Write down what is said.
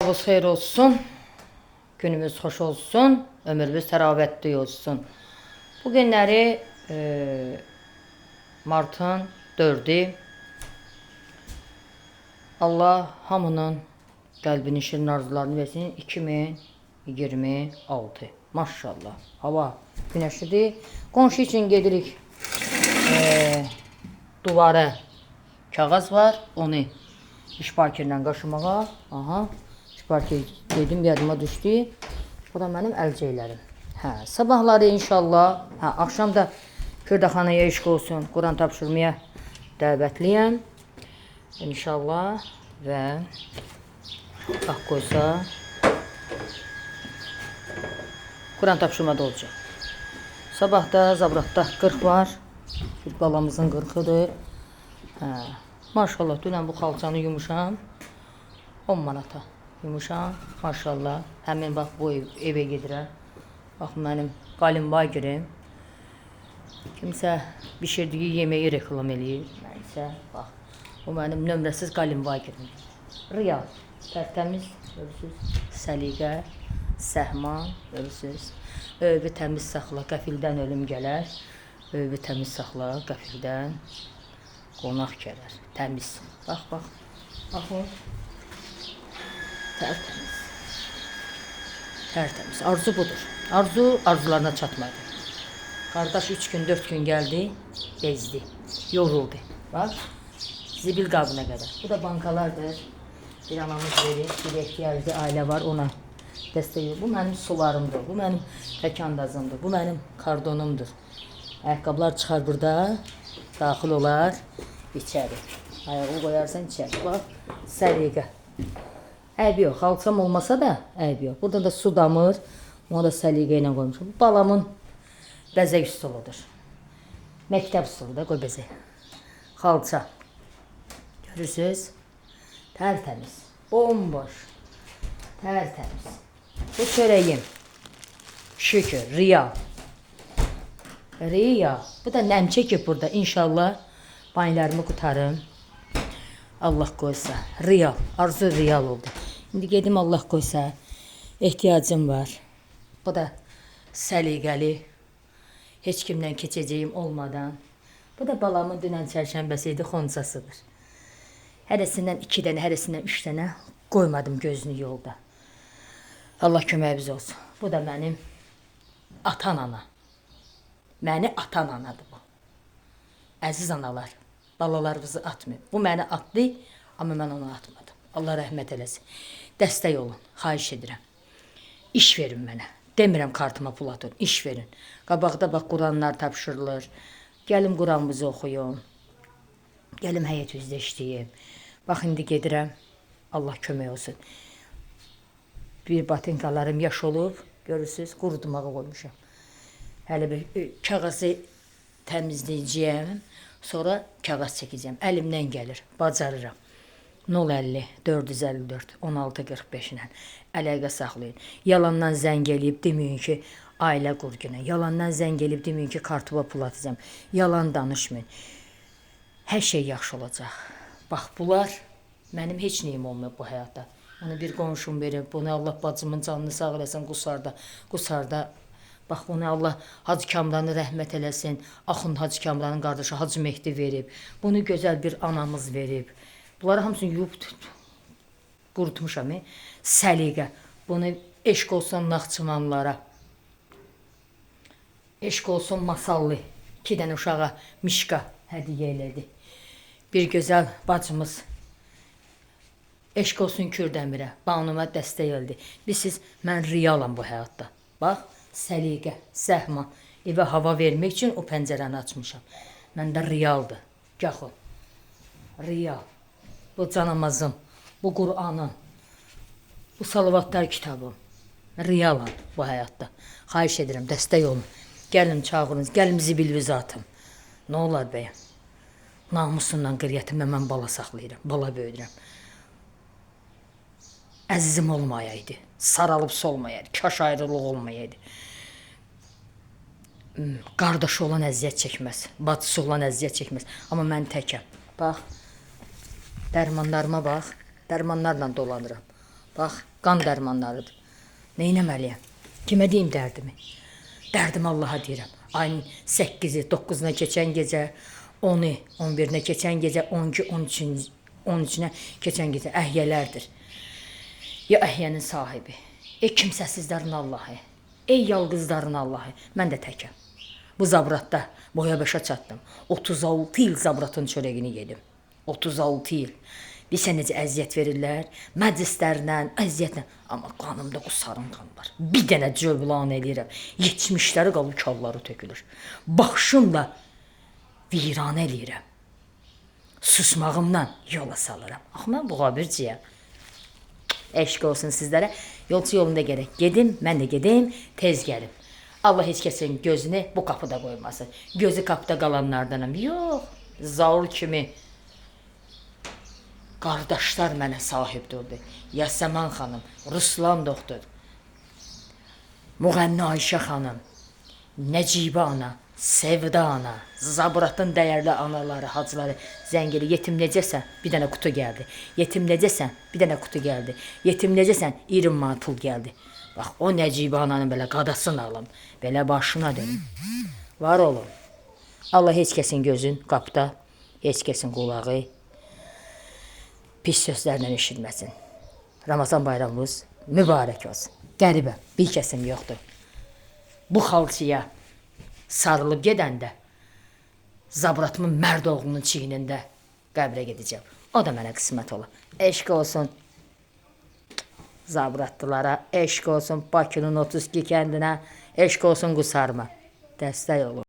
Sabahınız xeyir olsun. Günümüz xoş olsun. Ömrümüz təravətli olsun. Bu günləri martın 4-ü. Allah hamının qəlbinin şirin arzularını versin. 2026. Maşallah. Hava günəşlidir. Qonşu üçün gedirik. Duvara kağız var. Onu şparkerlə qaşımağa. Aha. Şparker dedim, yadıma düşdü. Bu da mənim əlcəklərim. Hə, sabahları inşallah, hə, axşam da Kürdəxanaya eşq olsun, Quran tapşırmaya dəvətliyəm. İnşallah və bax qoysa Quran tapşırmada olacaq. Sabah da Zabratda 40 var. Bir balamızın 40-ıdır. Hə, maşallah, dünən bu xalçanı yumuşam. 10 manata yumuşam. Maşallah. Həmin bax bu evə gedirəm. Bax mənim qalinbagirim. Kimsə bişirdiyi yeməyi reklam eləyir. Mən isə bax bu mənim nömrəsiz qalinbagirim. Real, tərtəmiz, görürsüz, səliqə, səhman, görürsüz. Evi təmiz saxla, qəfildən ölüm gələr. Evi təmiz saxla, qəfildən qonaq gələr. Təmiz. Bax, bax. Baxın. Tərtəmiz. Tərtəmiz. Arzu budur. Arzu arzularına çatmadı. Qardaş 3 gün, 4 gün gəldi, bezdi, yoruldu. Bax, zibil qabına qədər. Bu da bankalardır. Bir anamız verir, bir ehtiyaclı ailə var, ona dəstək olur. Bu mənim sularımdır, bu mənim təkandazımdır, bu mənim kardonumdur. Ayaqqabılar çıxar burada, daxil olar içəri. Ayağını qoyarsan içəri. Bax, səliqə. Əybi yox, xalçam olmasa da əybi yox. Burada da su damır, onu da səliqə ilə qoymuşam. Bu balamın bəzək stoludur. Məktəb stolu da, qoy bəzək. Xalça. Görürsünüz? Tərtəmiz. Bomboş. Tərtəmiz. Bu çörəyim. Şükür, real. Real. Bu da nəm çəkib burada. İnşallah banylarımı qutarım. Allah qoysa. Real. Arzu real oldu. İndi gedim Allah qoysa. Ehtiyacım var. Bu da səliqəli. Heç kimdən keçəcəyim olmadan. Bu da balamın dünən çərşənbəsi idi, xonçasıdır. Hərəsindən 2 dənə, hərəsindən 3 dənə qoymadım gözünü yolda. Allah köməyimiz olsun. Bu da mənim atan ana. Məni atan anadır bu. Əziz analar, balalarınızı atmayın. Bu məni atdı, amma mən onu atmadım. Allah rəhmət eləsin. Dəstək olun, xahiş edirəm. İş verin mənə. Demirəm kartıma pul atın, iş verin. Qabaqda bax Quranlar tapşırılır. Gəlin Quranımızı oxuyun. Gəlim həyət üzdə işləyim. Bax indi gedirəm. Allah kömək olsun. Bir batinkalarım yaş olub, görürsüz, qurutmağa qoymuşam. Hələ bir kağızı təmizləyəcəyəm, sonra kağız çəkəcəyəm. Əlimdən gəlir, bacarıram. 050 454 16 45 ilə əlaqə saxlayın. Yalandan zəng eləyib deməyin ki, ailə qur günə. Yalandan zəng eləyib deməyin ki, kartıma pul atacağam. Yalan danışmayın. Hər şey yaxşı olacaq. Bax bunlar mənim heç nəyim olmayıb bu həyatda. Bunu bir qonşum verib, bunu Allah bacımın canını sağ eləsin Qusarda. Qusarda bax bunu Allah Hacı Kamranı rəhmət eləsin. Axund Hacı Kamranın qardaşı Hacı Mehdi verib. Bunu gözəl bir anamız verib. Bunları hamısını yuyub qurutmuşam. Səliqə. Bunu eşq olsun Naxçıvanlara. Eşq olsun Masallı. 2 dənə uşağa mişka hədiyyə elədi. Bir gözəl bacımız. Eşq olsun Kürdəmirə. Banuma dəstək oldu. Bilirsiniz, mən realam bu həyatda. Bax, səliqə, səhman. Evə hava vermək üçün o pəncərəni açmışam. Məndə realdır. Gəxo. Real. Bu canamazım, bu Qur'anın, bu salavatlar kitabım. Realam bu həyatda. Xahiş edirəm, dəstək olun. Gəlin çağırın, gəlin zibilvizi atım. Nə olar bəyəm? Namusumla, qiriyyətimlə mən bala saxlayıram, bala böyüdürəm. Əzizim olmayaydı, saralıb solmayaydı, kaş ayrılıq olmayaydı. Qardaşı olan əziyyət çəkməz, bacısı olan əziyyət çəkməz. Amma mən təkəm. Bax, dərmanlarıma bax, dərmanlarla dolanıram. Bax, qan dərmanlarıdır. Nə etməliyəm? Kimə deyim dərdimi? Dərdimi Allaha deyirəm. Ayın 8-i, 9-una keçən gecə, 10-u, 11-inə keçən gecə, 12, 13-ün 13-ünə keçən gecə əhyələrdir. Ya əhyənin sahibi. Ey kimsəsizlərin Allahı. Ey yalqızların Allahı. Mən də təkəm. Bu Zabratda boya başa çatdım. 36 il Zabratın çörəyini yedim. 36 il. Bilirsən necə əziyyət verirlər? Məclislərlə, əziyyətlə. Amma qanımda qusarın qan var. Bir dənə cövlan eləyirəm. 70-ləri qalıb kolları tökülür. Başımla viranə eləyirəm. Susmağımdan yola salıram. Axı mən buğabirciyəm. Eşq olsun sizlərə. Yolçu yolunda gərək gedim, mən də gedim, tez gəlim. Allah heç kəsin gözünü bu qapıda qoymasın. Gözü qapıda qalanlardanam. Yox, Zaur kimi qardaşlar mənə sahib durdu. Yasəmən xanım, Ruslan doktor, Müğənni Ayşə xanım, Nəcibə ana, Sevda ana, Zabratın dəyərli anaları, hacıları, zəng elə yetim necəsən? Bir dənə qutu gəldi. Yetim necəsən? Bir dənə qutu gəldi. Yetim necəsən? 20 manat pul gəldi. Bax, o Nəcibə ananın belə qadasını alım, belə başına dönüm. Var olun. Allah heç kəsin gözün qapıda, heç kəsin qulağı pis sözlərlə eşitməsin. Ramazan bayramımız mübarək olsun. Qəribəm, bir kəsim yoxdur. Bu xalçıya sarılıb gedəndə Zabratımın mərd oğlunun çiynində qəbrə gedəcəm. O da mənə qismət ola. Eşq olsun Zabratlılara, eşq olsun Bakının 32 kəndinə, eşq olsun Qusarıma. Dəstək olun.